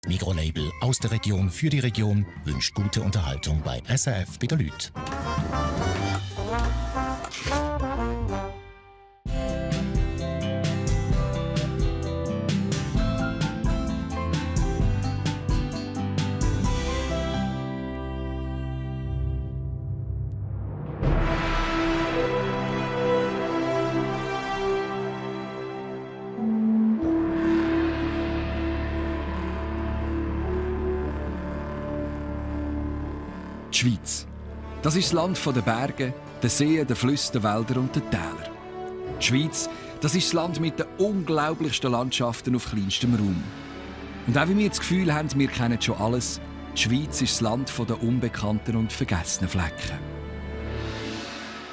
Mikrolabel aus der Region für die Region wünscht gute Unterhaltung bei SRF bei der Lüt. Die Schweiz. Das ist das Land der Berge, der Seen, der Flüsse, der Wälder und der Täler. Die Schweiz, das ist das Land mit den unglaublichsten Landschaften auf kleinstem Raum. Und auch wenn wir das Gefühl haben, wir kennen schon alles, die Schweiz ist das Land der unbekannten und vergessenen Flecken.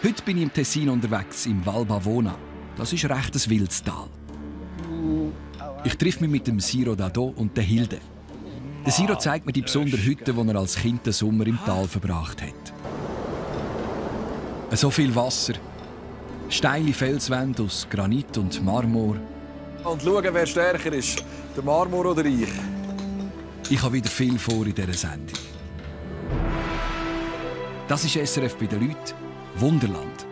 Heute bin ich im Tessin unterwegs, im Val Bavona. Das ist recht ein wildes Tal. Ich treffe mich mit dem Siro Dado und der Hilde. Der Siro zeigt mir die besonderen Hütten, die er als Kind den Sommer im Tal verbracht hat. So viel Wasser, steile Felswände aus Granit und Marmor. Und schauen, wer stärker ist, der Marmor oder ich. Ich habe wieder viel vor in dieser Sendung. Das ist SRF bei den Leuten, Wunderland.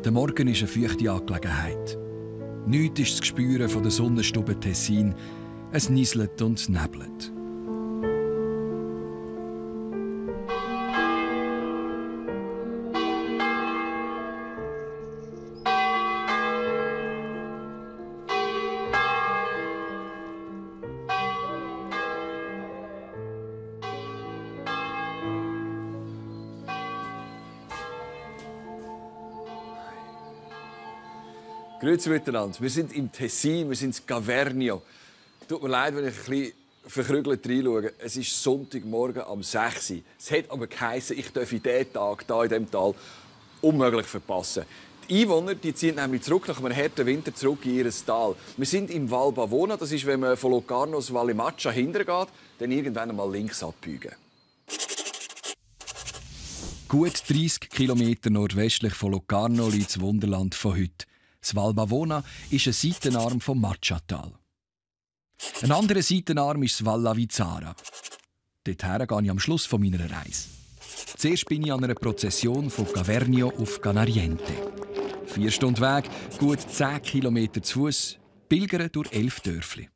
Der Morgen ist eine feuchte Angelegenheit. Nichts ist zu spüren von der Sonnenstube Tessin. Es nieselt und nebelt. Grüezi miteinander. Wir sind im Tessin, wir sind in Gavernio. Tut mir leid, wenn ich ein bisschen verkrügelt reinschaue. Es ist Sonntagmorgen um 6 Uhr. Es hat aber geheißen, ich darf diesen Tag hier in diesem Tal unmöglich verpassen. Die Einwohner die ziehen nämlich zurück nach einem harten Winter zurück in ihr Tal. Wir sind im Val Bavona. Das ist, wenn man von Locarno aus Valle Maccia hintergeht, dann irgendwann einmal links abbiegen. Gut 30 Kilometer nordwestlich von Locarno liegt das Wunderland von heute. Das Val Bavona ist ein Seitenarm vom Maccia-Tal. Ein anderer Seitenarm ist das Val Lavizara. Dorthin gehe ich am Schluss meiner Reise. Zuerst bin ich an einer Prozession von Gavernio auf Canariente. 4 Stunden Weg, gut 10 Kilometer zu Fuß, pilgern durch 11 Dörfli.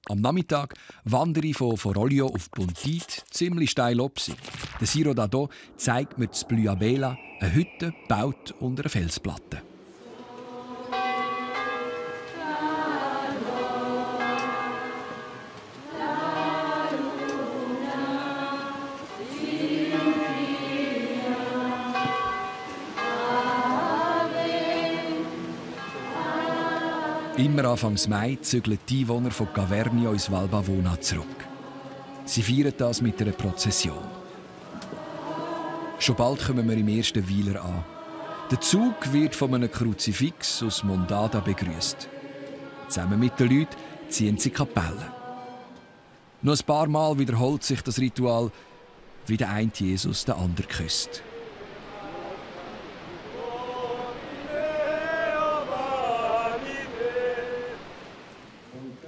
Am Nachmittag wandere ich von Foroglio auf Puntit, ziemlich steil obsi. Der Siro Dado zeigt mir das Bluabela, eine Hütte gebaut unter einer Felsplatte. Immer Anfang Mai zügeln die Einwohner von Gavernio ins Val Bavona zurück. Sie feiern das mit einer Prozession. Schon bald kommen wir im ersten Weiler an. Der Zug wird von einem Kruzifix aus Mondada begrüßt. Zusammen mit den Leuten ziehen sie Kapelle. Noch ein paar Mal wiederholt sich das Ritual, wie der eine Jesus den anderen küsst.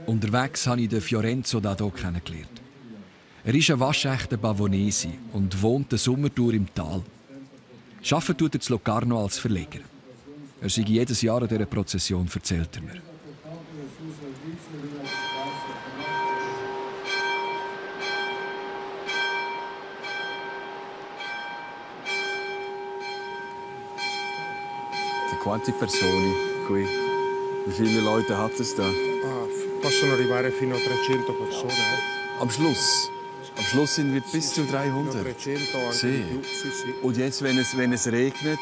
Unterwegs habe ich den Fiorenzo Dado kennengelernt. Er ist ein waschechter Bavonese und wohnt den Sommer durch im Tal. Arbeitet tut er in Locarno als Verleger. Er sei jedes Jahr an dieser Prozession, erzählt er mir. Quante persone qui? Wie viele Leute hat es da? Possono arrivare fino a 300 persone. Am Schluss sind wir bis zu 300. 300 anche Sì. di più. Sì, sì. Und jetzt, wenn es regnet,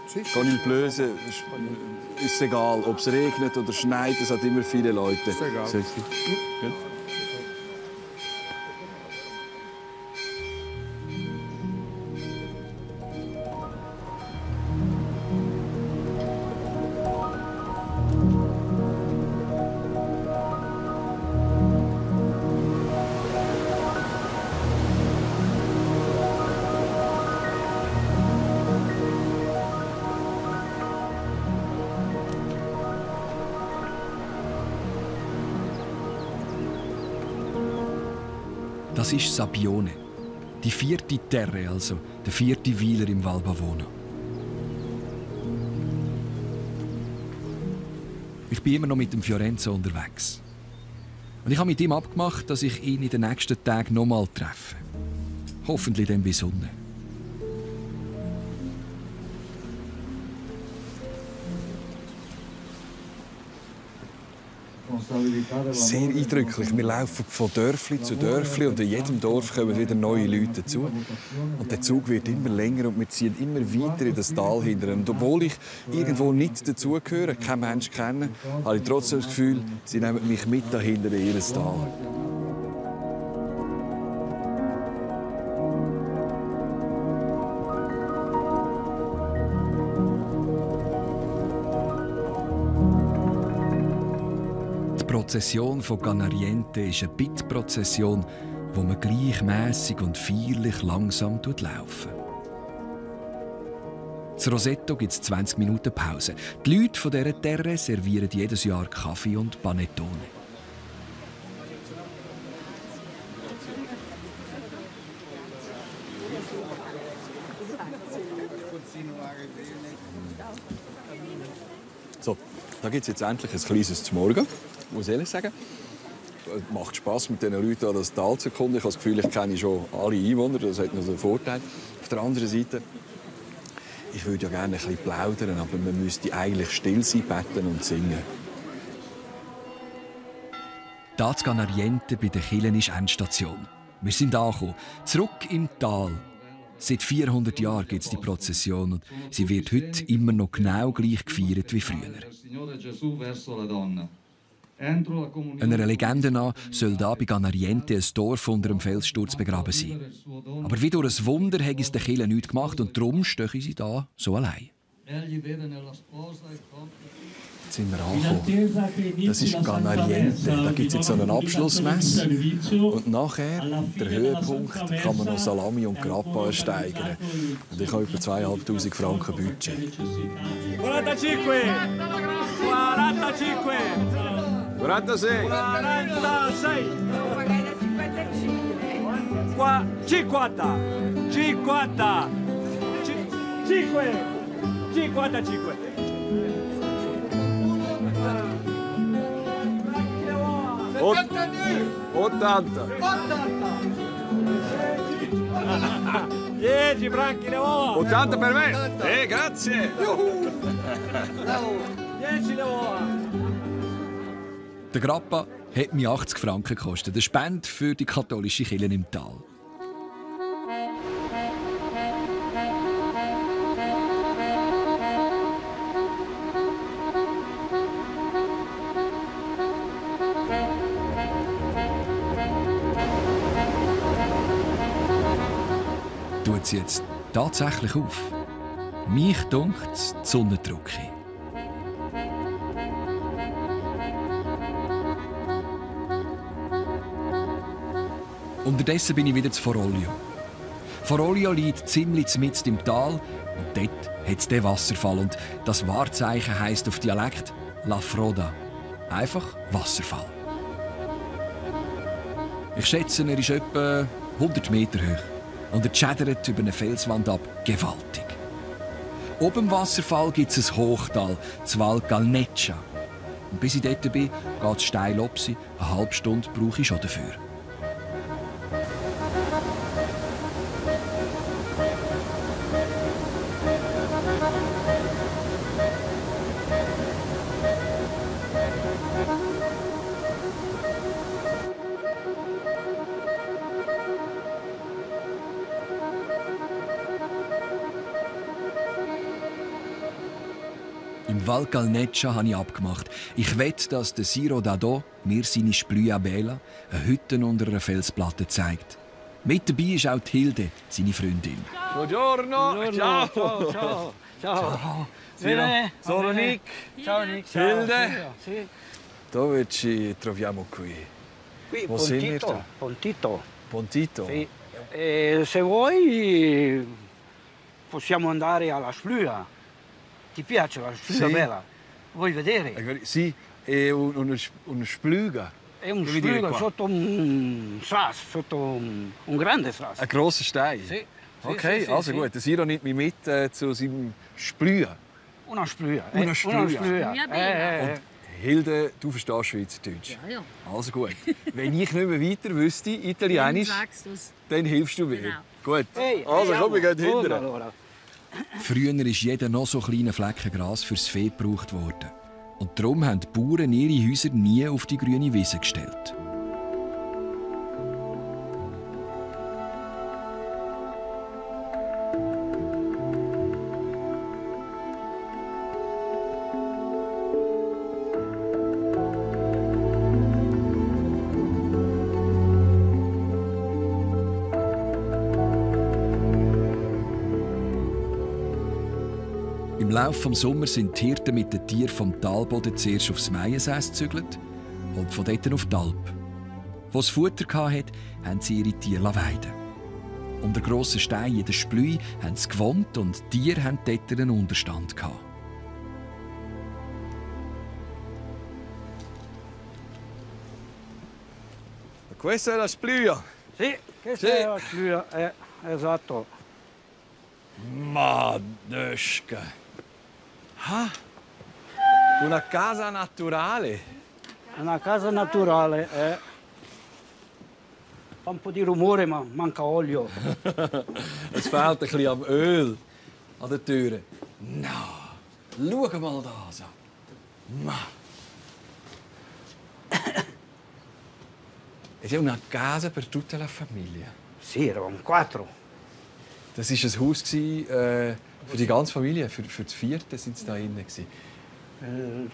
Sì, sì. kann ich blöse, ist es egal, ob es regnet oder schneit, es hat immer viele Leute. Ist egal. So, gut. Das ist Sabione. Die 4. Terre, also der 4. Weiler im Val Bavona. Ich bin immer noch mit dem Fiorenzo unterwegs. Und ich habe mit ihm abgemacht, dass ich ihn in den nächsten Tagen noch mal treffe. Hoffentlich dann bei Sonne. Sehr eindrücklich. Wir laufen von Dörfli zu Dörfli und in jedem Dorf kommen wieder neue Leute dazu. Und der Zug wird immer länger und wir ziehen immer weiter in das Tal hinterher. Und obwohl ich irgendwo nicht dazugehöre, keinen Menschen kenne, habe ich trotzdem das Gefühl, sie nehmen mich mit dahinter in ihr Tal. Die Prozession von Ganariente ist eine Bittprozession, wo man gleichmäßig und feierlich langsam laufen. Zu Rosetto gibt es 20 Minuten Pause. Die Leute von dieser Terre servieren jedes Jahr Kaffee und Panettone. So, da gibt es jetzt endlich ein kleines zum Morgen, muss ich ehrlich sagen. Es macht Spass, mit diesen Leuten an das Tal zu erkunden. Ich habe das Gefühl, ich kenne schon alle Einwohner, das hat noch einen Vorteil. Auf der anderen Seite, ich würde ja gerne ein bisschen plaudern, aber man müsste eigentlich still sein, beten und singen. Da zu Ganariente bei den Kirchen ist Endstation. Wir sind angekommen, zurück im Tal. Seit 400 Jahren gibt es die Prozession und sie wird heute immer noch genau gleich gefeiert wie früher. Einer Legende nach soll da bei Ganariente ein Dorf unter dem Felssturz begraben sein. Aber wie durch ein Wunder hat es den Kirchen nichts gemacht und darum stehen sie da so allein. Jetzt sind wir angekommen. Das ist Ganariente. Da gibt es jetzt so eine Abschlussmesse. Und nachher, der Höhepunkt, kann man noch Salami und Grappa ersteigern. Und ich habe etwa 2'500 Franken Budget. 45! 45! 46! 46! 50! 55! 80! 10 franchi le uova! 80 per me! Grazie! 10 le uova! Der Grappa hat mir 80 Franken gekostet. Eine Spende für die katholische Kirche im Tal. Tut sie jetzt tatsächlich auf? Mich dunkt die Sonne drücke. Unterdessen bin ich wieder zu Foroglio. Foroglio liegt ziemlich mitten im Tal und dort hat es den Wasserfall. Und das Wahrzeichen heisst auf Dialekt La Froda. Einfach Wasserfall. Ich schätze, er ist etwa 100 Meter hoch und er schädert über eine Felswand ab gewaltig. Oben im Wasserfall gibt es ein Hochtal, das Val Galneccia. Und bis ich dort bin, geht es steil ab. Eine halbe Stunde brauche ich schon dafür. Im Val Galneccia habe ich abgemacht. Ich wette, dass der Siro Dado mir seine Splüa Bela, eine Hütte unter einer Felsplatte, zeigt. Mit dabei ist auch die Hilde, seine Freundin. Buongiorno! Ciao! Ciao, ciao! Ciao! Sono Nick! Ciao Nick! Hilde! Sì. Dove ci troviamo qui? Qui, Wo sind wir Pontito. da? Pontito. Pontito? Sì. Se vuoi possiamo andare alla Splüa. Ti piace la Splüa Sì. bella? Vuoi vedere? Sì, e una spluga. È un Devi dire Splüga qua. sotto un Sass, sotto un grande Sass. Ein grosser Stein? Sì, sì, Okay, sì, sì, also sì. gut. Der Siro nimmt mich mit zu seinem Splüa. Una Splüga. Una Splüga. Ja, Bela. Hilde, du verstehst Schweizerdeutsch. Ja, ja. Also gut. Wenn ich nicht mehr weiter wüsste, Italienisch, Dann sagst du's. dann hilfst du mir. Genau. Gut. Ehi, Also komm, wir gehen andiamo. hinterher. Allora. Früher ist jeder noch so kleine Flecken Gras fürs Vieh gebraucht worden. Und darum haben die Bauern ihre Häuser nie auf die grüne Wiese gestellt. Im Laufe des Sommers sind die Hirten mit den Tieren vom Talboden zuerst aufs Meiensäß gezügelt und von dort auf die Alp. Wo sie Futter hatten, haben sie ihre Tiere weiden. Unter grossen Steinen in der Splüi haben sie gewohnt und die Tiere hatten dort einen Unterstand. Questa è la Splüia. Sì, questa Sì. è la Splüga, esatto. Madosca. Ah, una casa naturale. Una casa naturale. Fa un po' di rumore, ma manca olio. Es fehlt ein bisschen am Öl an der Tür. No, schau mal da so. Ma. Es ist una casa per tutta la famiglia. Sì, eravamo 4. Das war ein Haus für die ganze Familie. Für das vierte sind sie da drin.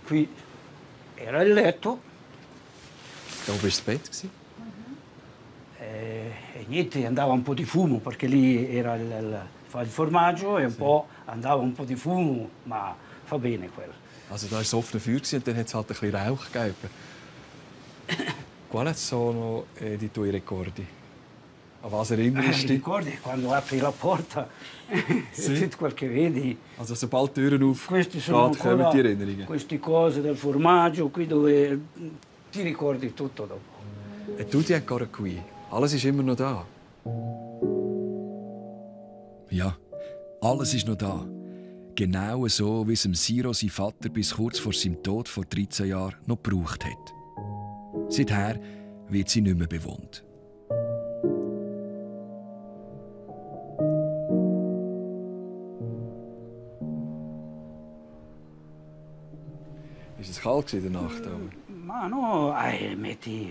Qui era il letto Da oben war das Bett. e niente, andava un po' di fumo perché lì era fa il formaggio e un po' andava un po' di fumo, ma fa bene quello. Also da war das offene Feuer und dann hat es halt ein bisschen Rauch gegeben. Quali sono i tuoi ricordi? A was erinnerst du dich? Ricordi quando apri la porta Sì. tutto quel che vedi? Also sobald die Türen Questi sono aufgehen, kommen ancora die Erinnerungen. queste cose del formaggio qui dove ti ricordi tutto dopo. E tutti ancora qui. Alles ist immer noch da. Ja, alles ist noch da. Genau so, wie es dem Siro sein Vater bis kurz vor seinem Tod vor 13 Jahren noch gebraucht hat. Seither wird sie nicht mehr bewohnt. Ist es kalt in der Nacht? Ma no,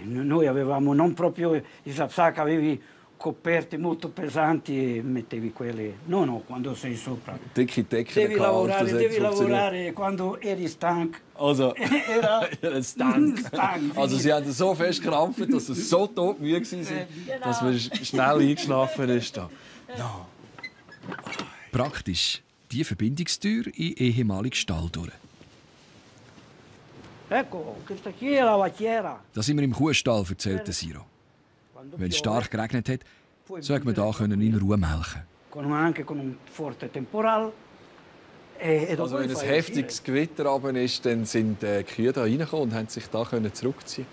noi avevamo non proprio il sapsac, avevi coperte molto pesanti e mettevi quelle. No, quando sei sopra. Dicke Decke, Devi lavorare quando eri stanco. Also, Era Stank. stanco. Also sie haben so fest gekrampft, dass sie so todmüde waren, dass man schnell eingeschlafen ist. Da. No. Praktisch die Verbindungstür in ehemaligen Stall durch. Ecco, questa qui è la vacchiera. Da sind wir im Kuhstall, erzählte Siro. Wenn es stark geregnet hat, so konnte man da in Ruhe melken. Anche con un forte temporal. E Also wenn ein heftiges Gewitter runter ist, dann sind die Kühe da reingekommen und haben sich da zurückziehen.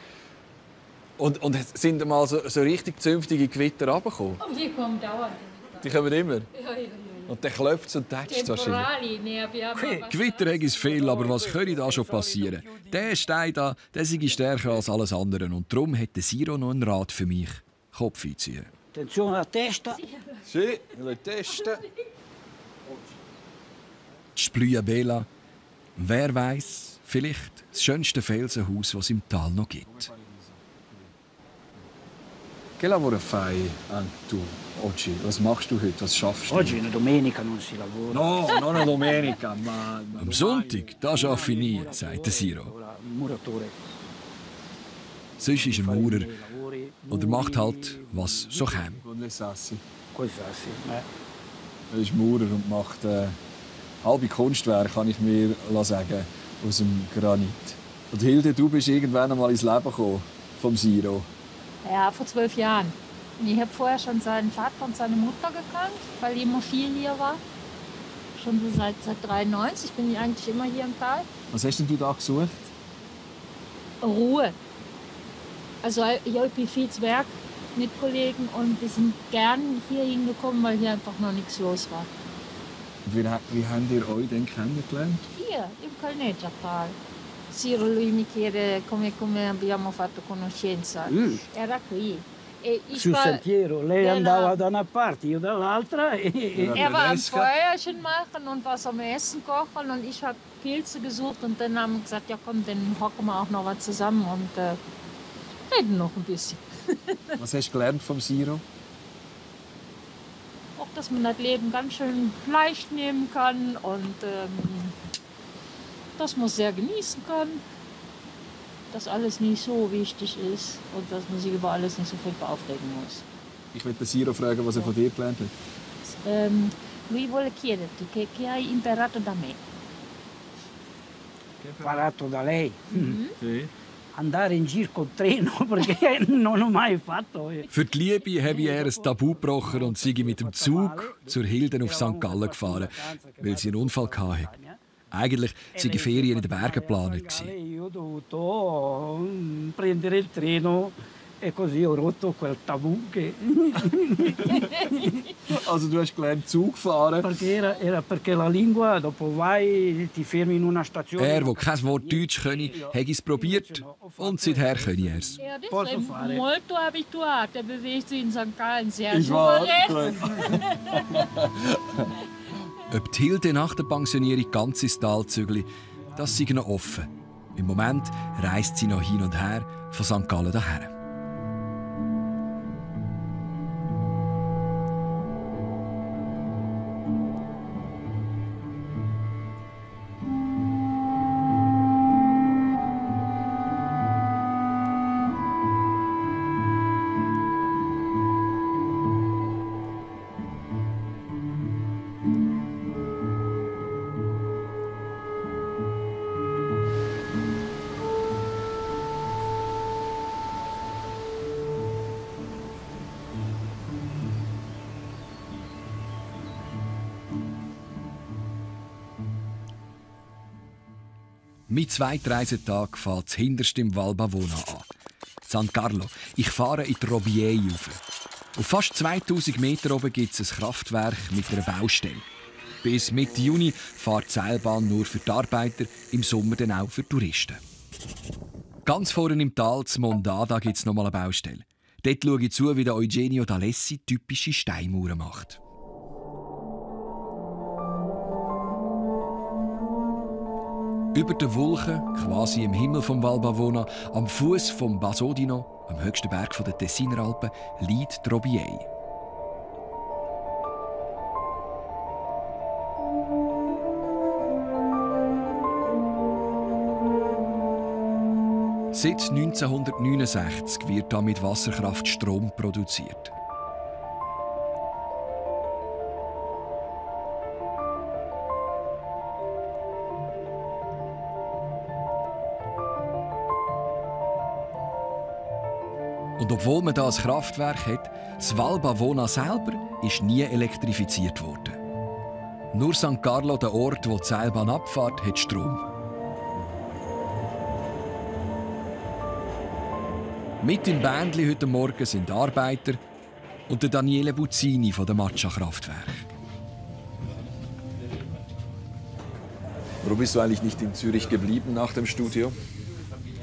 Und sind mal so richtig zünftige Gewitter runtergekommen? Und die kommen dauernd. Die kommen immer. Ja. Und dann klopft es und tätscht es wahrscheinlich. Temporali, ne, abbiamo Gewitter hat es viel, aber was könnte da schon passieren? Der Stein da, der sei stärker als alles andere. Und darum hätte Siro noch einen Rat für mich. Kopf einziehen. Attenzione alla testa. Sì, le teste. Die Splüia Bela. Wer weiß, vielleicht das schönste Felsenhaus, das es im Tal noch gibt. Che lavoro fai tu oggi? Was machst du heute? Was schaffst du? Oggi è una domenica, non si lavora. No, non è domenica, ma... Am Sonntag, da arbeite ich nie, sagt Siro. Un muratore. Sonst ist er Maurer oder macht halt, was so kommt. Questa sì. Er ist Maurer und macht halbe Kunstwerke, kann ich mir sagen, aus dem Granit. Und Hilde, du bist irgendwann einmal ins Leben gekommen vom Siro. Ja, vor 12 Jahren. Ich habe vorher schon seinen Vater und seine Mutter gekannt, weil ich immer viel hier war. Schon so seit 1993 bin ich eigentlich immer hier im Tal. Was hast denn du da gesucht? Ruhe. Also ich habe viel zu Werk mit Kollegen und wir sind gern hier hingekommen, weil hier einfach noch nichts los war. Wie habt ihr euch denn kennengelernt? Hier, im Calneggiatal. Ciro, lui mi chiede come abbiamo fatto conoscenza. Era qui. E Sul sentiero, lei andava da una parte, io dall'altra. Er war am Feuerchen machen und was am Essen kochen und ich habe Pilze gesucht und dann haben wir gesagt, ja komm, dann hocken wir auch noch was zusammen und reden noch ein bisschen. Was hast du gelernt vom Ciro? Auch, dass man das Leben ganz schön leicht nehmen kann und dass man es sehr genießen kann. Dass alles nicht so wichtig ist und dass man sich über alles nicht so viel aufregen muss. Ich will den Ciro fragen, was er von dir gelernt hat. Lui vuole chiederti che hai imparato da me. Imparato da lei. Sì. Andare in giro col treno, perché non l'ho mai fatto. Für die Liebe habe er ein Tabu gebrochen und sei mit dem Zug zur Hilden auf St. Gallen gefahren, weil sie einen Unfall hatte. Eigentlich waren die Ferien in den Bergen geplant. Io ho dovuto prendere il treno e così ho rotto quel tabù. Also du hast gelernt Zug fahren? Perché la lingua, dopo vai, ti fermi in una stazione. Er, der kein Wort Deutsch könne, habe es probiert und seither könne er es. Er ist molto abituato, er bewegt sich in St. Gallen sehr Ich war. Ob die Hilde nach der Pensionierung ganz ins Tal zügelt, das sei noch offen. Im Moment reist sie noch hin und her von St. Gallen daher. Mein zweiter Reisetag fährt hinterst im Val Bavona an. San Carlo. Ich fahre in die Robier rauf. Auf fast 2000 Meter oben gibt es ein Kraftwerk mit einer Baustelle. Bis Mitte Juni fährt die Seilbahn nur für die Arbeiter, im Sommer dann auch für Touristen. Ganz vorne im Tal, zu Mondada, gibt es nochmal eine Baustelle. Dort schaue ich zu, wie der Eugenio D'Alessi typische Steinmauern macht. Über den Wolken, quasi im Himmel vom Val Bavona, am Fuß vom Basodino, am höchsten Berg der Tessiner Alpen, liegt die Robier. Seit 1969 wird hier mit Wasserkraft Strom produziert. Und obwohl man hier ein Kraftwerk hat, das Val Bavona selber ist nie elektrifiziert worden. Nur St. Carlo, der Ort, wo die Seilbahn abfährt, hat Strom. Mit im Bändli heute Morgen sind Arbeiter und der Daniele Buzzini von der Maccia-Kraftwerk. Warum bist du eigentlich nicht in Zürich geblieben nach dem Studium?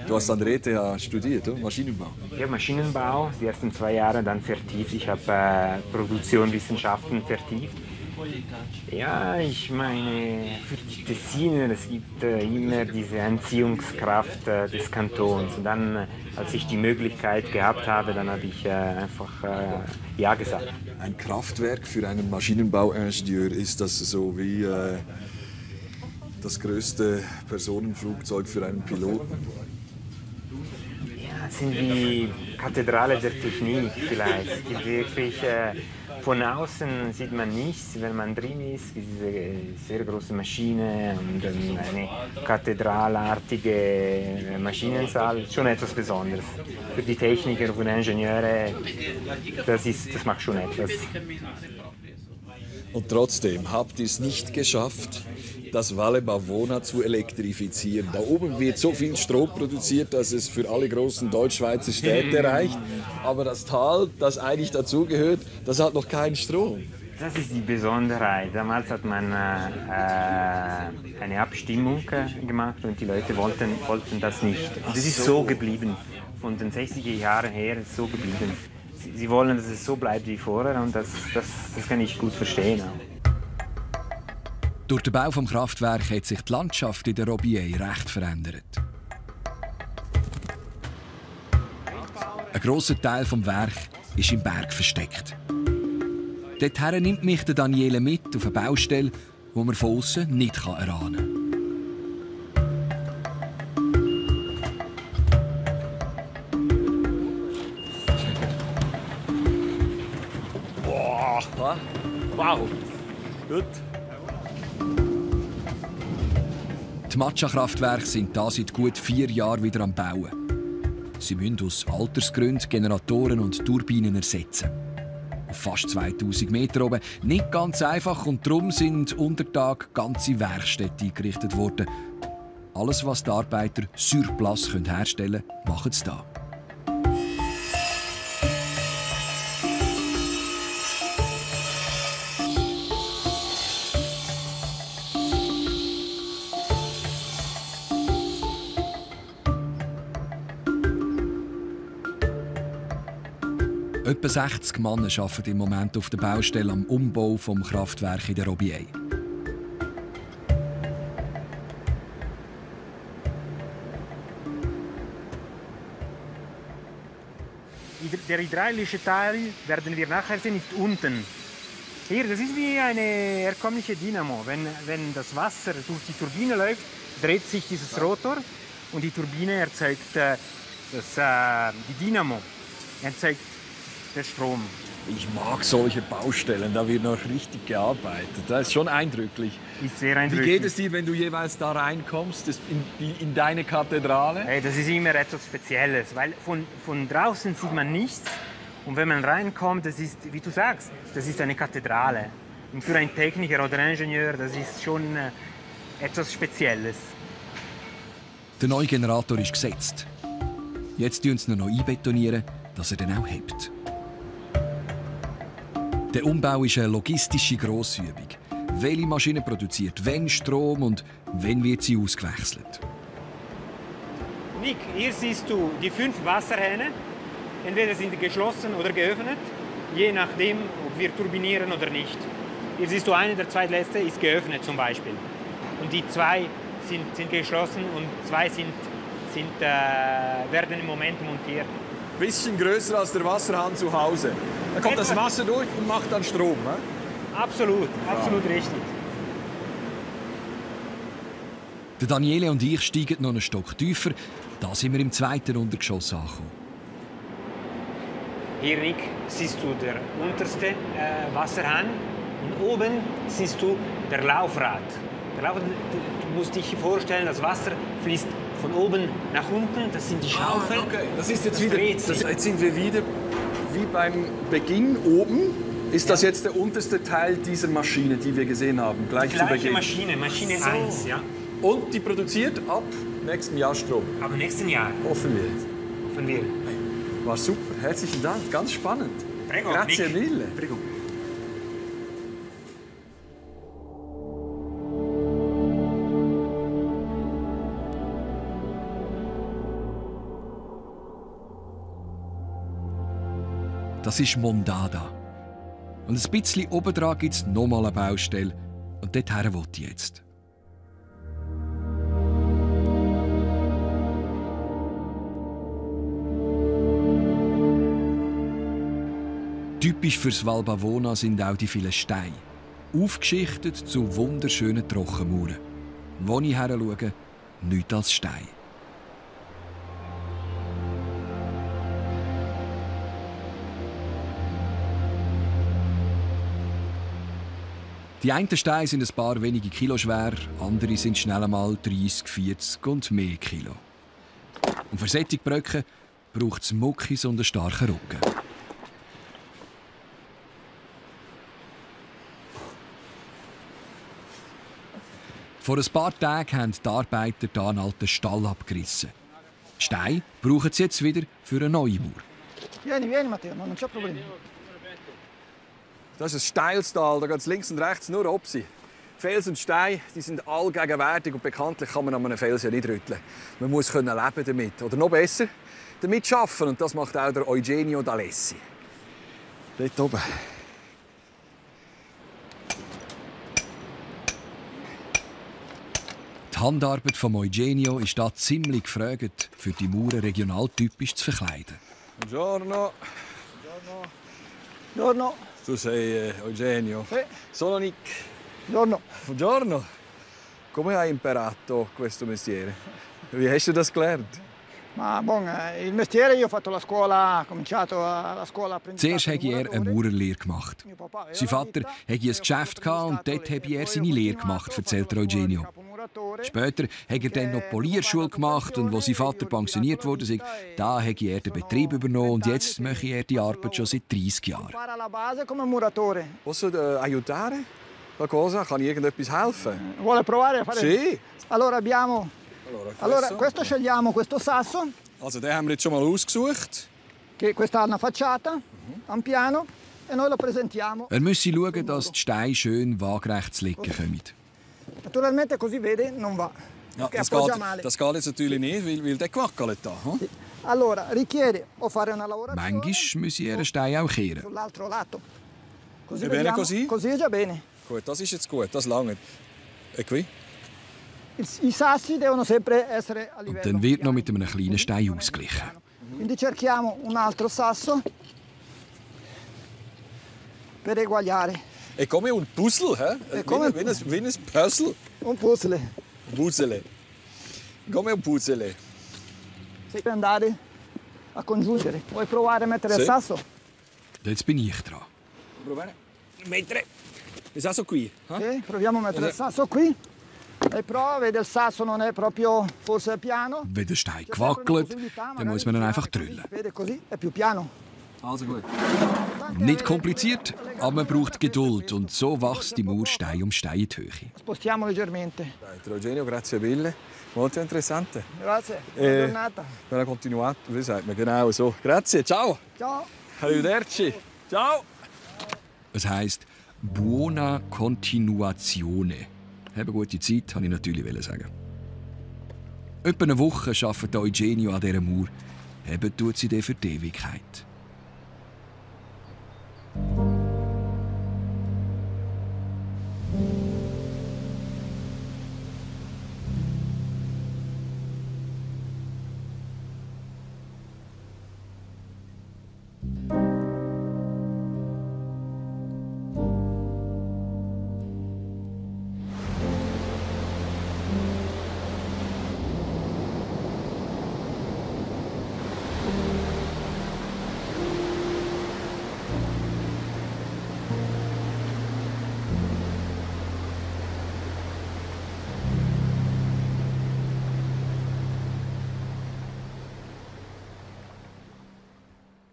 Du hast an der ETH studiert, oder? Maschinenbau? Ja, Maschinenbau, die ersten 2 Jahre dann vertieft. Ich habe Produktionswissenschaften vertieft. Ja, ich meine, für die Tessiner, es gibt immer diese Anziehungskraft des Kantons. Und dann, als ich die Möglichkeit gehabt habe, dann habe ich einfach Ja gesagt. Ein Kraftwerk für einen Maschinenbauingenieur, ist das so wie das größte Personenflugzeug für einen Piloten? Ja, sind die Kathedrale der Technik vielleicht. Die wirklich, von außen sieht man nichts, wenn man drin ist, diese sehr große Maschine und eine kathedralartige Maschinensaal. Schon etwas Besonderes. Für die Techniker und Ingenieure, das macht schon etwas. Und trotzdem habt ihr es nicht geschafft, das Valle Bavona zu elektrifizieren. Da oben wird so viel Strom produziert, dass es für alle großen Deutschschweizer Städte reicht. Aber das Tal, das eigentlich dazugehört, das hat noch keinen Strom. Das ist die Besonderheit. Damals hat man eine Abstimmung gemacht und die Leute wollten das nicht. Und das ist so geblieben. Von den 60er Jahren her ist es so geblieben. Sie wollen, dass es so bleibt wie vorher und das kann ich gut verstehen. Durch den Bau des Kraftwerks hat sich die Landschaft in der Robier recht verändert. Ein grosser Teil des Werks ist im Berg versteckt. Dorthin nimmt mich Daniele mit auf eine Baustelle, die man von außen nicht erahnen kann. Wow, gut. Die Matcha-Kraftwerke sind da seit gut 4 Jahren wieder am Bauen. Sie müssen aus Altersgründen Generatoren und Turbinen ersetzen. Auf fast 2000 Meter oben nicht ganz einfach und darum sind unter Tag ganze Werkstätten eingerichtet worden. Alles, was die Arbeiter sur place herstellen können, machen sie da. Etwa 60 Männer arbeiten im Moment auf der Baustelle am Umbau des Kraftwerks in der Robier. Der hydraulische Teil, werden wir nachher sehen, ist unten. Hier, das ist wie eine herkömmliche Dynamo. Wenn das Wasser durch die Turbine läuft, dreht sich dieses Rotor und die Turbine erzeugt die Dynamo. Erzeugt der Strom. Ich mag solche Baustellen, da wird noch richtig gearbeitet. Das ist schon eindrücklich. Ist sehr eindrücklich. Wie geht es dir, wenn du jeweils da reinkommst, in deine Kathedrale? Hey, das ist immer etwas Spezielles, weil von draußen sieht man nichts. Und wenn man reinkommt, das ist, wie du sagst, das ist eine Kathedrale. Und für einen Techniker oder Ingenieur, das ist schon etwas Spezielles. Der neue Generator ist gesetzt. Jetzt tun sie ihn noch einbetonieren, dass er dann auch hebt. Der Umbau ist eine logistische Grossübung. Welche Maschine produziert wann Strom und wann wird sie ausgewechselt? Nick, hier siehst du die 5 Wasserhähne. Entweder sind sie geschlossen oder geöffnet, je nachdem, ob wir turbinieren oder nicht. Hier siehst du, eine der zweitletzte ist geöffnet zum Beispiel. Und die 2 sind geschlossen und 2 werden im Moment montiert. Ein bisschen größer als der Wasserhahn zu Hause. Da kommt das Wasser durch und macht dann Strom. Ne? Absolut, absolut richtig. Der Daniele und ich steigen noch einen Stock tiefer. Da sind wir im 2. Untergeschoss angekommen. Hier, Nick, siehst du den untersten Wasserhahn und oben siehst du der Laufrad. Du musst dich vorstellen, das Wasser fließt von oben nach unten, das sind die Schaufeln. Okay. Das ist jetzt wieder. Jetzt sind wir wieder wie beim Beginn oben. Ist das jetzt der unterste Teil dieser Maschine, die wir gesehen haben? Gleich zu Beginn. Maschine 1, ja. Und die produziert ab nächstem Jahr Strom. Ab nächsten Jahr. Hoffen wir. War super. Herzlichen Dank. Ganz spannend. Prego, Grazie Nick. mille. Prego. Das ist Mondada. Und ein bisschen obendran gibt es nochmal eine Baustelle. Und dorthin will ich jetzt. Typisch fürs Val Bavona sind auch die vielen Steine. Aufgeschichtet zu wunderschönen Trockenmauern. Wo ich her schaue, nichts als Stein. Die einen Steine sind ein paar wenige Kilo schwer, andere sind schnell einmal 30, 40 und mehr Kilo. Und für solche Bröcke braucht es Muckis und einen starken Rücken. Vor ein paar Tagen haben die Arbeiter hier einen alten Stall abgerissen. Steine brauchen sie jetzt wieder für eine neue Mauer. Vieni, Matteo, non c'è problema. Das ist ein steiles Tal, da geht es links und rechts nur Opsi. Fels und Steine die sind allgegenwärtig und bekanntlich kann man an einem Fels ja nicht rütteln. Man muss leben damit. Oder noch besser, damit arbeiten. Und das macht auch der Eugenio D'Alessi. Dort oben. Die Handarbeit von Eugenio ist da ziemlich gefragt, für die Mauern regionaltypisch zu verkleiden. Buongiorno. Buongiorno. Tu sei Eugenio. Sì. Sono Nick. Buongiorno. Buongiorno. Come hai imparato questo mestiere? Wie hast du das gelernt? Ma bon, il mestiere io ho fatto la scuola, ho cominciato la scuola Zuerst habe er eine Maurerlehre gemacht. Sein Vater hatte ein Geschäft und dort habe er seine Lehre gemacht, erzählt Eugenio. Später hat er dann noch die Polierschule gemacht und als sein Vater pensioniert wurde, da hat er den Betrieb übernommen und jetzt mache er die Arbeit schon seit 30 Jahren. Posso aiutare? Qualcosa? Kann ich irgendetwas helfen? Vuole provare a fare? Sì. Allora abbiamo questo scegliamo questo sasso. Also den haben wir jetzt schon mal ausgesucht. Che questa ha una facciata, ha un piano e noi lo presentiamo. Er müsse schauen, dass die Steine schön waagerecht zu liegen kommen. Naturalmente così vede non va. Ja, das geht jetzt natürlich nicht, weil der gewackelt da. Hm? Allora, richiede o fare una lavorazione. Manchmal müsse er einen Stein auch kehren. Sull'altro lato. Così bene vediamo, così? Così è già bene. Gut, das ist jetzt gut, das lange. E qui? I sassi devono sempre essere a livello. Und dann wird noch mit einem kleinen Stein ausgeglichen. Quindi cerchiamo un altro sasso per eguagliare. È come un puzzle, hä? Wie ein Puzzle. Un puzzle. Puzzle. Come un puzzle. Devi andare a congiungere. Vuoi provare a mettere il sasso? Jetzt bin ich dran. Provare. Mettere il sasso qui. Sì, proviamo a mettere il sasso qui. E prova, vede il sasso non è proprio forse piano. Wenn der Stein gewackelt, dann muss man ihn einfach drüllen. Vede così, è più piano. Also gut. Nicht kompliziert, aber man braucht Geduld und so wächst die Mauer Stein um Stein in die Höhe. Spostiamo leggermente. Eugenio, grazie mille. Molto interessante. Grazie, buona giornata. Buona continuata, wie sagt man? Genau so. Grazie, ciao. Ciao. Arrivederci. Ciao. Es heisst Buona Continuazione. Habe gute Zeit, wollte ich natürlich sagen. Etwa eine Woche arbeitet Eugenio an dieser Mauer. Eben tut sie dann für die Ewigkeit.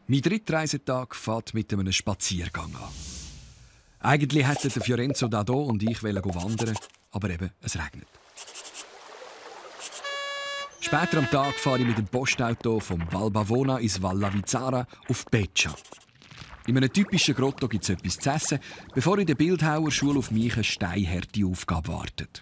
Mein dritter Reisetag fährt mit einem Spaziergang an. Eigentlich hätten Fiorenzo Dadò und ich wandern, aber eben, es regnet. Später am Tag fahre ich mit dem Postauto vom Val Bavona ins Val Lavizzara auf Beccia. In einem typischen Grotto gibt es etwas zu essen, bevor in der Bildhauerschule auf mich eine steinharte Aufgabe wartet.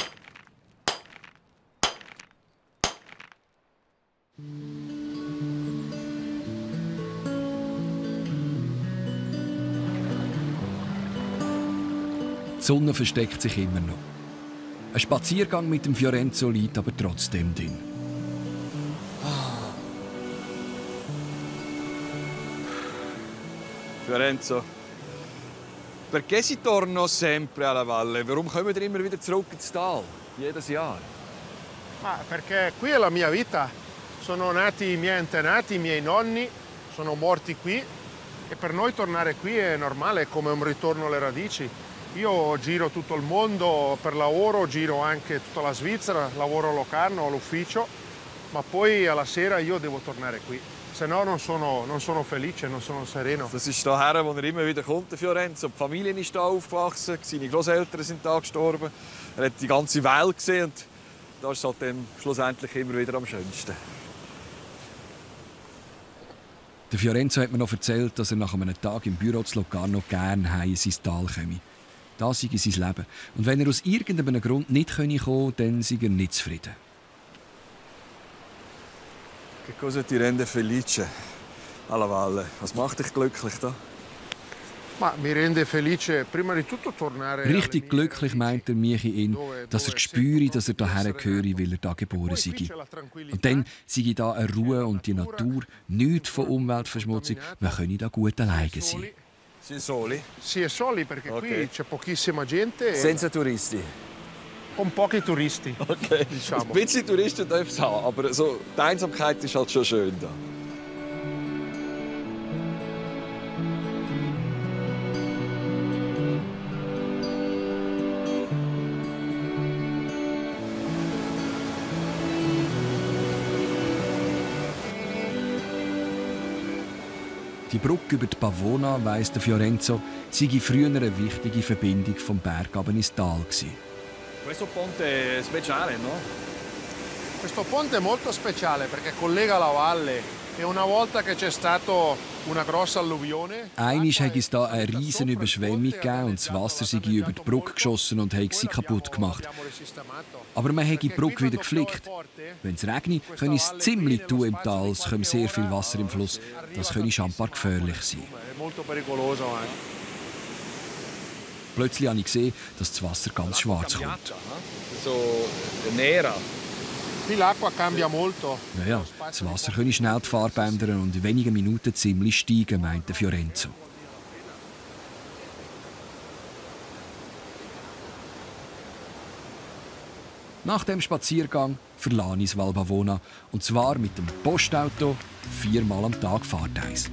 Die Sonne versteckt sich immer noch. Ein Spaziergang mit dem Fiorenzo liegt aber trotzdem drin. Fiorenzo, perché si torna sempre alla valle? Warum kommen wir immer wieder zurück ins Tal? Jedes Jahr? Ma perché qui è la mia vita. Sono nati i miei antenati, i miei nonni, sono morti qui e per noi tornare qui è normale, è come un ritorno alle radici. Io giro tutto il mondo per lavoro, giro anche tutta la Svizzera, lavoro a Locarno, all'ufficio, ma poi alla sera io devo tornare qui. se no non sono felice, non sono sereno. Das ist daher, wo er immer wieder kommt, der Fiorenzo. Die Familie ist hier aufgewachsen, seine Großeltern sind hier gestorben. Er hat die ganze Welt gesehen und da ist es halt dann schlussendlich immer wieder am schönsten. Der Fiorenzo hat mir noch erzählt, dass er nach einem Tag im Büro zu Locarno gerne heim in sein Tal komme. Das sei sein Leben. Und wenn er aus irgendeinem Grund nicht kommen konnte, dann sei er nicht zufrieden. Che cosa ti rende felice alla valle? Was macht dich glücklich da? Ma mi rende felice prima di tutto tornare. Richtig glücklich meint er mich in, dass er spüre, dass er hierher gehöre, weil er da geboren sei. Und dann sei da eine Ruhe und die Natur, nichts von Umweltverschmutzung. Man könne da gut alleine sein. Si è soli? Si è soli perché qui c'è pochissima gente. Senza turisti? Con pochi turisti. Okay. Diciamo. Ein bisschen Touristen dürfen es haben, aber so, die Einsamkeit ist halt schon schön da. Die Brücke über die Pavona, weiss der Fiorenzo, sei früher eine wichtige Verbindung vom Berg ins Tal gewesen. Questo ponte è speciale, no? Questo ponte è molto speciale perché collega la valle e una volta che c'è stato una grossa alluvione. Einmal hat es da eine riesige Überschwemmung gegeben und das Wasser sei über die Brücke geschossen und hat sie kaputt gemacht. Aber man hat die Brücke wieder geflickt. Wenn es regnet, könne es ziemlich tun im Tal, es kommt sehr viel Wasser im Fluss. Das könne schon ein paar gefährlich sein. Plötzlich habe ich gesehen, dass das Wasser ganz schwarz kommt. So nera. Qui l'acqua cambia molto. Ja, das Wasser könne schnell die Farbe ändern und in wenigen Minuten ziemlich steigen, meinte Fiorenzo. Nach dem Spaziergang verlasse ich Val Bavona, und zwar mit dem Postauto 4-mal am Tag Fahrteis.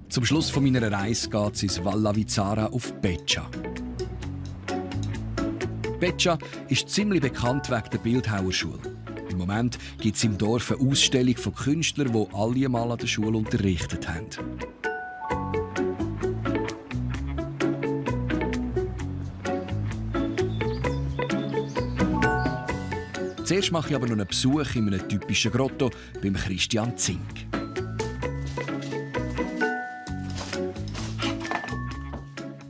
Zum Schluss meiner Reise geht es ins Val Lavizara auf Beccia. Beccia ist ziemlich bekannt wegen der Bildhauerschule. Im Moment gibt es im Dorf eine Ausstellung von Künstlern, die alle mal an der Schule unterrichtet haben. Zuerst mache ich aber noch einen Besuch in einem typischen Grotto beim Christian Zink.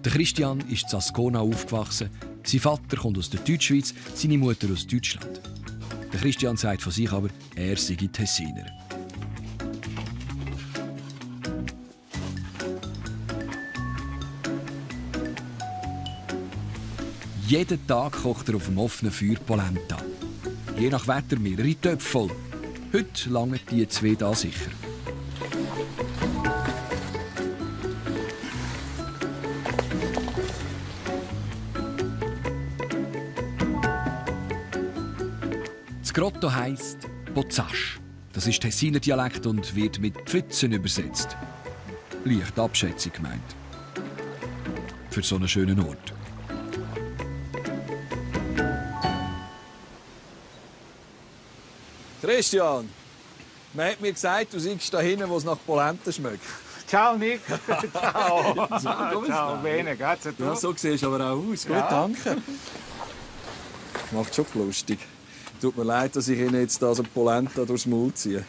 Der Christian ist in Ascona aufgewachsen. Sein Vater kommt aus der Deutschschweiz, seine Mutter aus Deutschland. Der Christian sagt von sich aber, er sei Tessiner. Jeden Tag kocht er auf dem offenen Feuer Polenta. Je nach Wetter mehrere Töpfe voll. Heute langen die 2 da sicher. Das Grotto heisst Bozzasch. Das ist Tessiner Dialekt und wird mit Pfützen übersetzt. Leicht Abschätzung gemeint. Für so einen schönen Ort. Christian, man hat mir gesagt, du sitzt da hinten, wo es nach Polenta schmeckt. Ciao Nick. Ciao. Ciao, bene, grazie a te. Ja, so siehst du aber auch aus. Gut, danke. Macht schon lustig. Tut mir leid, dass ich Ihnen jetzt da so Polenta durchs Maul ziehe.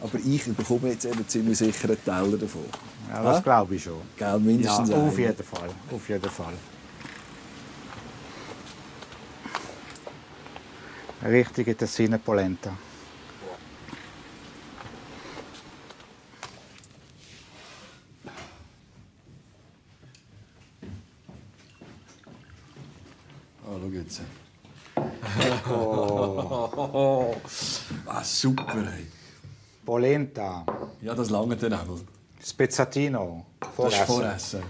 Aber ich bekomme jetzt eben ziemlich sicher einen Teller davon. Ja, das glaube ich schon. Gell, mindestens ja, einen. auf jeden Fall. Auf jeden Fall. Richtige Tessiner Polenta. Schau jetzt. Oh. Ah, super. Ey. Polenta. Ja, das lange dann auch. Spezzatino. Das ist Voressen.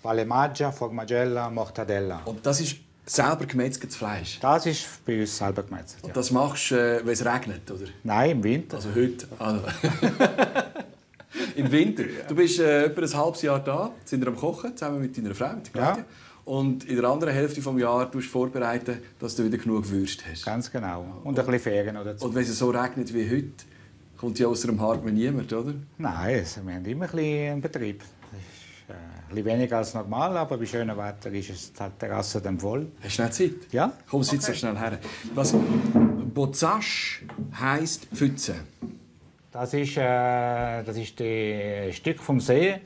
Palemaggia, Formagella, Mortadella. Und das ist selber gemetzgertes Fleisch? Das ist bei uns selber gemetzelt. Und das machst du, wenn es regnet, oder? Nein, im Winter. Also heute. Also. Im Winter. Du bist etwa ein halbes Jahr da, sind wir am Kochen, zusammen mit deiner Frau, mit der Claudia. Ja. Und in der anderen Hälfte des Jahres tust du vorbereiten, dass du wieder genug Würste hast. Ganz genau. Und ein bisschen Ferien dazu. Und wenn es so regnet wie heute, kommt ja außer dem Hartmann niemand, oder? Nein, wir haben immer ein bisschen einen Betrieb. Das ist ein bisschen weniger als normal, aber bei schönem Wetter ist die Terrasse dann voll. Hast du nicht Zeit? Ja. Komm, sitz so schnell her. Bozasch heisst Pfütze. Das ist ein Stück vom See,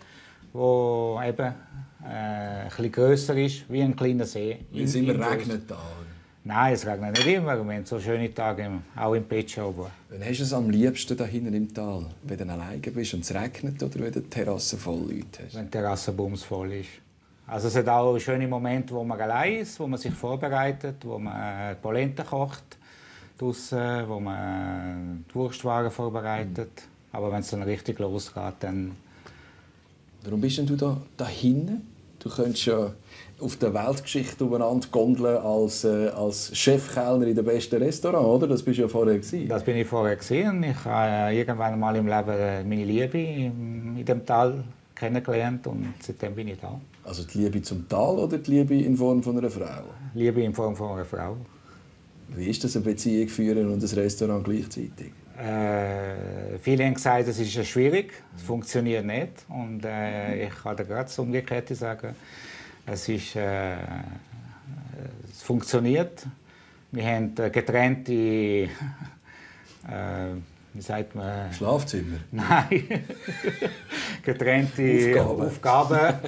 wo eben ein bisschen grösser ist, wie ein kleiner See. Weil es immer regnet da, oder? Nein, es regnet nicht immer. Wir haben so schöne Tage, auch im Petscha oben. Wann hast du es am liebsten da hinten im Tal? Wenn du alleine bist und es regnet oder wenn du die Terrasse voll Leute hast? Wenn die Terrasse bumsvoll ist. Also es hat auch schöne Momente, wo man allein ist, wo man sich vorbereitet, wo man Polenta kocht draussen, wo man die Wurstwaren vorbereitet. Aber wenn es dann richtig losgeht, dann... Warum bist denn du da hinten? Du könntest ja auf der Weltgeschichte umeinander gondeln als Chefkellner in den besten Restaurant, oder? Das bist du ja vorher gewesen. Das bin ich vorher gewesen. Ich habe irgendwann mal im Leben meine Liebe in dem Tal kennengelernt und seitdem bin ich da. Also die Liebe zum Tal oder die Liebe in Form von einer Frau? Liebe in Form von einer Frau. Wie ist das, eine Beziehung führen und ein Restaurant gleichzeitig? Viele haben gesagt, es ist schwierig, es funktioniert nicht. Und ich kann dir gerade das Umgekehrte sagen. Es funktioniert. Wir haben getrennte wie sagt man? Schlafzimmer? Nein. Getrennte Aufgaben.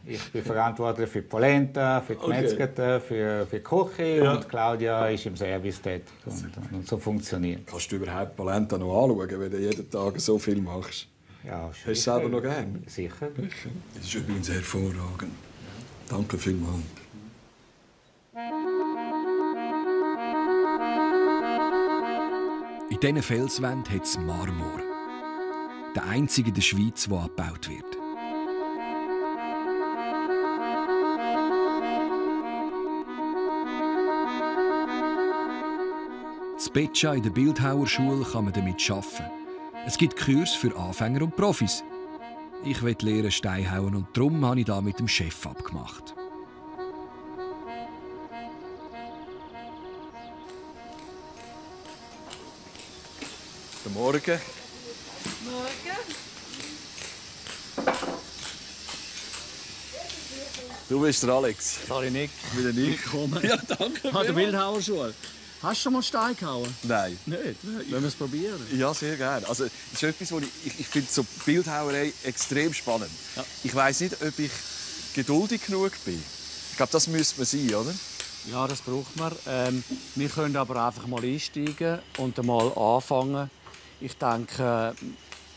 Ich bin verantwortlich für die Polenta, für die Metzgete, für die Küche und Claudia ist im Service tätig. Und so funktioniert. Kannst du überhaupt Polenta noch anschauen, wenn du jeden Tag so viel machst? Ja, hast du es selber noch gern? Sicher. Das ist übrigens hervorragend. Danke vielmals. In diesen Felswänden hat es Marmor. Der einzige in der Schweiz, der abgebaut wird. In Petscha in der Bildhauerschule kann man damit arbeiten. Es gibt Kurse für Anfänger und Profis. Ich will lernen Steinhauen und darum habe ich da mit dem Chef abgemacht. Guten Morgen. Morgen. Du bist der Alex. Sorry, Nick. Wieder Nick. Willkommen. Ja, danke. An der Bildhauerschule. Hast du schon mal Stein gehauen? Nein. Nicht? Wollen wir es probieren? Ja, sehr gerne. Also, das ist etwas, wo ich finde so Bildhauerei extrem spannend. Ja. Ich weiss nicht, ob ich geduldig genug bin. Ich glaube, das müsste man sein, oder? Ja, das braucht man. Wir können aber einfach mal einsteigen und einmal anfangen. Ich denke,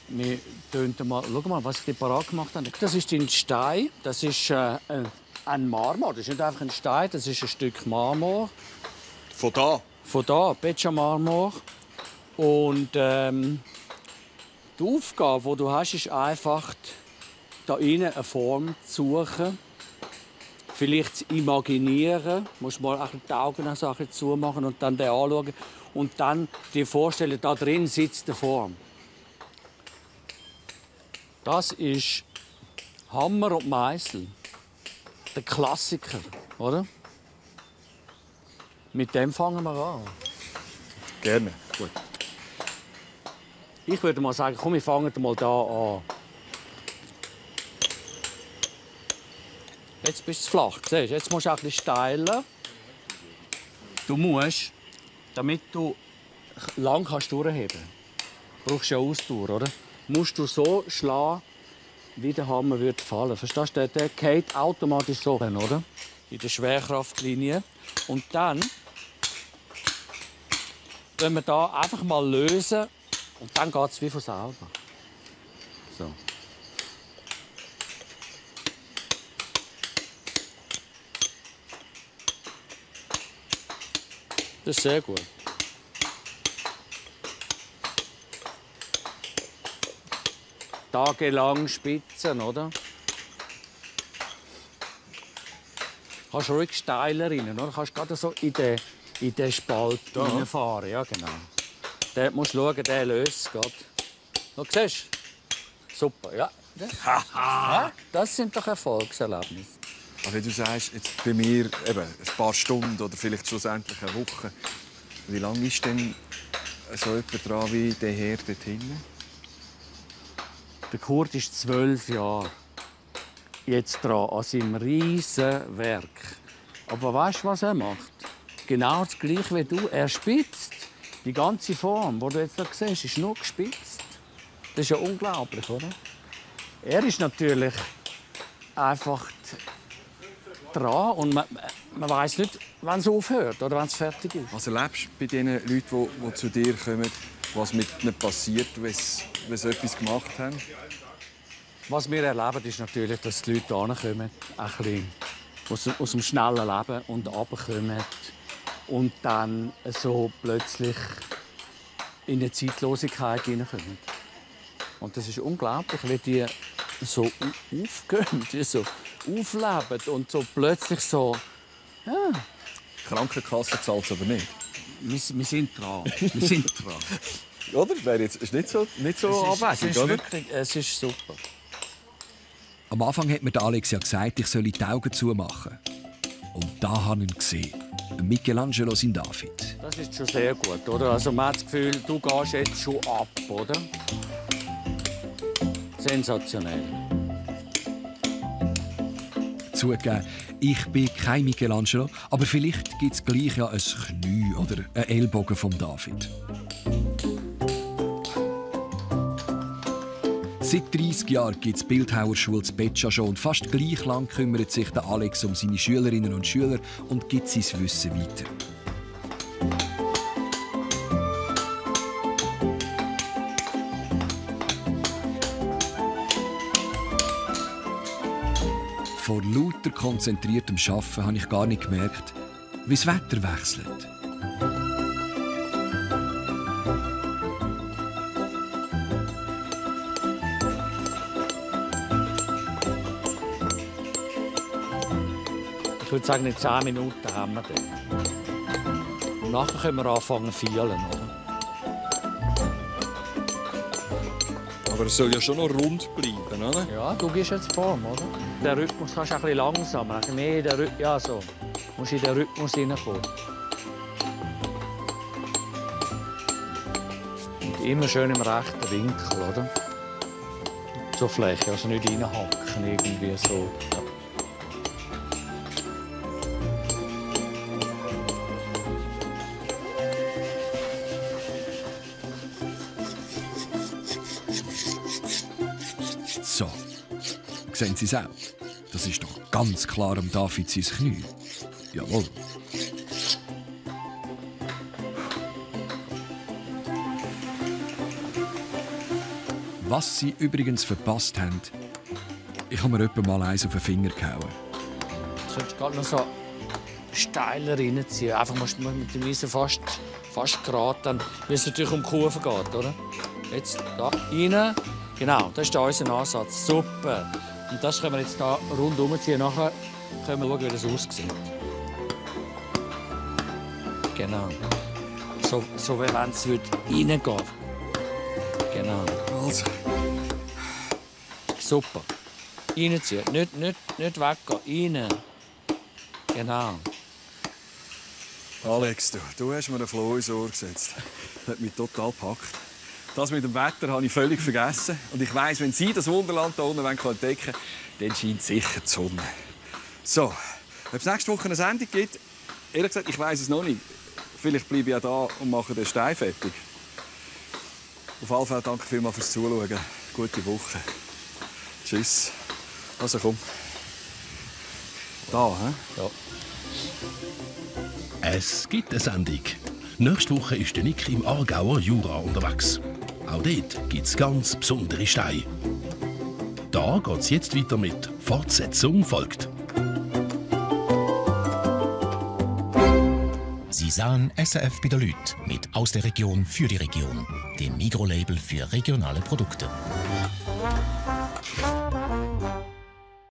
wir könnten mal... Schau mal, was ich dir parat gemacht habe. Das ist ein Stein. Das ist ein Marmor. Das ist nicht einfach ein Stein, das ist ein Stück Marmor. Von da? Von da, Petscha Marmor. Und die Aufgabe, die du hast, ist einfach, da innen eine Form zu suchen. Vielleicht zu imaginieren. Du musst mal die Augen zumachen und dann den anschauen. Und dann dir vorstellen, da drin sitzt eine Form. Das ist Hammer und Meißel. Der Klassiker, oder? Mit dem fangen wir an. Gerne. Gut. Ich würde mal sagen, komm, wir fangen mal da an. Jetzt bist du flach. Siehst? Jetzt musst du ein bisschen steiler. Du musst, damit du lang durchheben kannst, brauchst du ja Ausdauer, oder? Musst du so schlagen, wie der Hammer würde fallen. Verstehst du? Der geht automatisch so, oder? In der Schwerkraftlinie. Und dann, wenn wir da einfach mal lösen, und dann geht es wie von selber. So. Das ist sehr gut. Tagelang spitzen, oder? Kannst ruhig steiler rein, oder? Kannst gerade so in den Spalt reinfahren. Ja, genau. Der musst du schauen, der löst es. Du siehst? Super, ja. Ja, das sind doch Erfolgserlebnisse. Aber wenn du sagst, jetzt bei mir eben ein paar Stunden oder vielleicht schlussendlich eine Woche, wie lange ist denn so jemand dran wie der Herr dort hinten? Der Kurt ist 12 Jahre jetzt dran an seinem riesen Werk. Aber weißt du, was er macht? Genau das Gleiche wie du. Er spitzt. Die ganze Form, die du jetzt hier siehst, ist nur gespitzt. Das ist ja unglaublich, oder? Er ist natürlich einfach dran und man weiß nicht, wann es aufhört oder wann es fertig ist. Was erlebst du bei den Leuten, die zu dir kommen, was mit ihnen passiert, wenn sie etwas gemacht haben? Was wir erleben, ist natürlich, dass die Leute herkommen, ein bisschen aus dem schnellen Leben und runterkommen und dann so plötzlich in eine Zeitlosigkeit hineinkommen. Und das ist unglaublich, wie die so aufgehen, die so aufleben und so plötzlich so... Ja. Die Krankenkasse zahlt es aber nicht. Wir sind dran. Wir sind dran. Oder? Das ist nicht so abwegig, oder? Wirklich, es ist super. Am Anfang hat mir Alex ja gesagt, ich solle die Augen zumachen. Und da habe ich ihn gesehen. Michelangelo sein David. Das ist schon sehr gut, oder? Also man hat das Gefühl, du gehst jetzt schon ab, oder? Sensationell. Zugegeben, ich bin kein Michelangelo, aber vielleicht gibt es gleich ja ein Knie oder einen Ellbogen vom David. Seit 30 Jahren gibt es die Bildhauerschule zu Beccia schon und fast gleich lang kümmert sich der Alex um seine Schülerinnen und Schüler und gibt sein Wissen weiter. Vor lauter konzentriertem Arbeiten habe ich gar nicht gemerkt, wie das Wetter wechselt. Ich würde sagen, in 10 Minuten haben wir den. Und nachher können wir anfangen zu feilen, oder? Aber es soll ja schon noch rund bleiben, oder? Ja, du gehst jetzt Form, oder? Den Rhythmus kannst du ein bisschen langsamer, mehr in den ja, so. Du musst in den Rhythmus hineinkommen. Und immer schön im rechten Winkel, oder? So Fläche, also nicht reinhacken, irgendwie so. Ja. So, sehen Sie es auch? Das ist doch ganz klar am David sein Knie. Jawohl. Was Sie übrigens verpasst haben, ich habe mir etwa mal eins auf den Finger gehauen. Du solltest gerade noch so steiler reinziehen. Einfach mal mit dem Eisen fast gerade, dann, weil es natürlich um die Kurve geht, oder? Jetzt da rein. Genau, das ist unser Ansatz. Super. Und das können wir jetzt hier rundherum ziehen. Nachher können wir schauen, wie das aussieht. Genau. So wie wenn es reingehen würde. Genau. Also. Super. Reinziehen. Nicht weggehen. Rein. Genau. Alex, du hast mir einen Floh ins Ohr gesetzt. Das hat mich total gepackt. Das mit dem Wetter habe ich völlig vergessen. Und ich weiss, wenn Sie das Wunderland hier unten entdecken wollen, dann scheint sicher die Sonne. So, ob es nächste Woche eine Sendung gibt, ehrlich gesagt, ich weiss es noch nicht. Vielleicht bleibe ich ja da und mache den Stein fertig. Auf jeden Fall danke vielmals fürs Zuschauen. Gute Woche. Tschüss. Also komm. Da, hä? Ja. Es gibt eine Sendung. Nächste Woche ist der Nick im Aargauer Jura unterwegs. Auch dort gibt es ganz besondere Steine. Da geht es jetzt weiter mit Fortsetzung folgt. Sie sahen SRF bei der Lüt mit «Aus der Region für die Region», dem Migros-Label für regionale Produkte.